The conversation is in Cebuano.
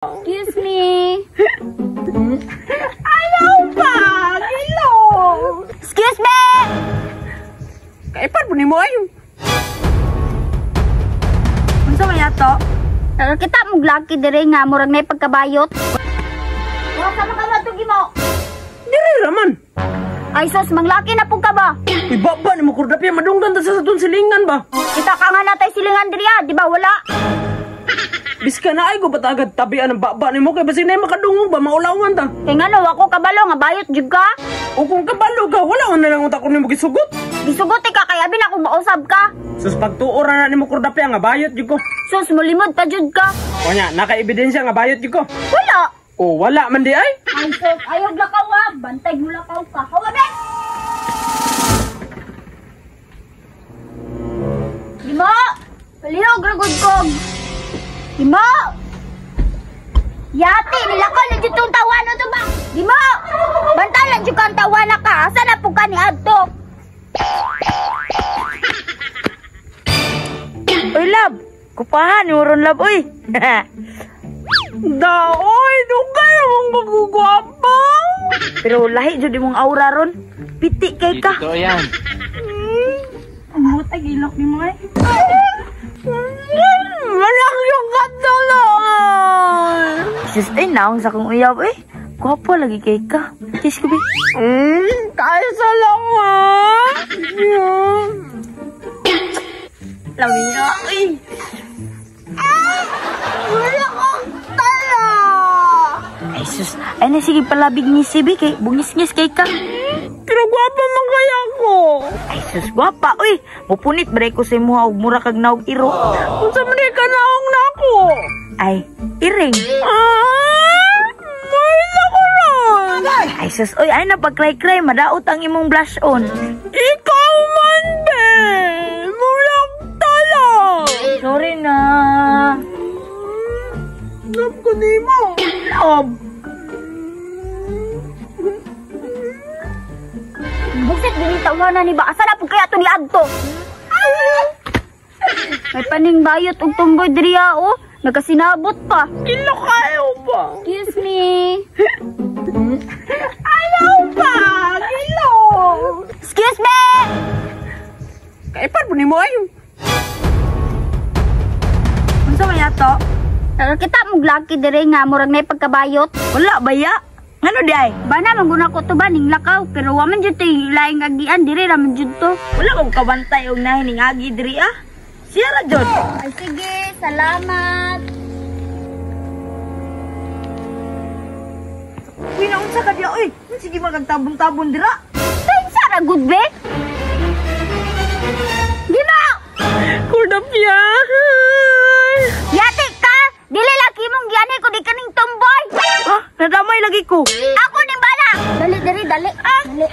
Excuse me. Ayaw pa! Gilo! Excuse me! Kaipad po ni mo ayo. Unsa may ato? Nakakita mong laki dire nga murag na pagkabayot. Wala sa mga matugi mo. Dire raman. Ay sus, manglaki na pug ka ba? Uy, baba ni mo kurdapya madunggan ta sa satong silingan ba? Kita ka nga natay silingan diri ah, di ba wala? Biska na ay ko batagad tabian ang baba ni mo kay basin na makadungog ba maulawan ta. Kay ngano ako kabalo nga bayot jud ka? O kung kabalo ka wala na lang unta ko nimo gisugot. Gisugot ka kay abi na kung mausab ka. Sus pagtuo ra na nimo kurdapya nga bayot jud ko. Sus, mulimod pa jud ka. O nya naka-ebidensya nga bayot jud ko. Wala. O wala man di ay. Ay sus, ayaw lakaw ah. Bantay mo lakaw ka. Hawa be. Lima! Palihog ragod kog. Lima! Yati, nilakaw na dyan tong tawanan to ba? Lima! Bantalan dyan kang tawana ka. Asa na po ka ni Adto? Oy love, kupahan ni Ron love oy. Daoy, dugay mong magugwapa. Pero lahi jud imong aura ron. Piti kay ka. Totoo yan. Ang hutag ilok nimo ay. Walang yung katulungan. Sus, ay naong sa akong uyab eh. Gwapo lagi kay ka. Kiss ko bi. Kaysa lang ha. Lami niya. Ay. Wala kang tala. Ay sus, ay na sige palabig ni si kay bungis-ngis kay ka. Pero gwapa man kaya ko. Ay sus, gwapa oy. Mupunit ba ko sa imuha og mura kag naog iro. Unsa man ka naong nako? Ay, iring. Ah, may ko ron. Ay sus, oy, ay na pagkray-kray madaot ang imong blush on. Ikaw man be. Mulang tala. Sorry na. Love ko nimo. Love. Busit din yung tawanan ni ba? Asa na po kaya ito ni Adto? May paning bayot og tumboy diri ah, oh. Nagkasinabot pa. Ilo kayo ba? Excuse me. Ayaw pa! Ilo! Excuse me! Kaipad po ni mo ayo. Unsa may ato? Nakakita mong laki dire nga murag na pagkabayot. Wala ba ya? Ngano di ay? Bana man ko to ba ning lakaw pero wa man jud to'y laing agian dire ra man jud to. Wala kong kabantay og nahining agi diri ah. Siya ra jud. Ay sige, salamat. Uy, naunsa ka diya oy? Sige magtabon-tabon dira. Sa ra good be? Gina! Kurdapya! Yati ka! Dili laki mong giyani ko di kaning tomboy. Ha? Nadamay lagi ko. Ako ning bala. Dali dali dali. Dali.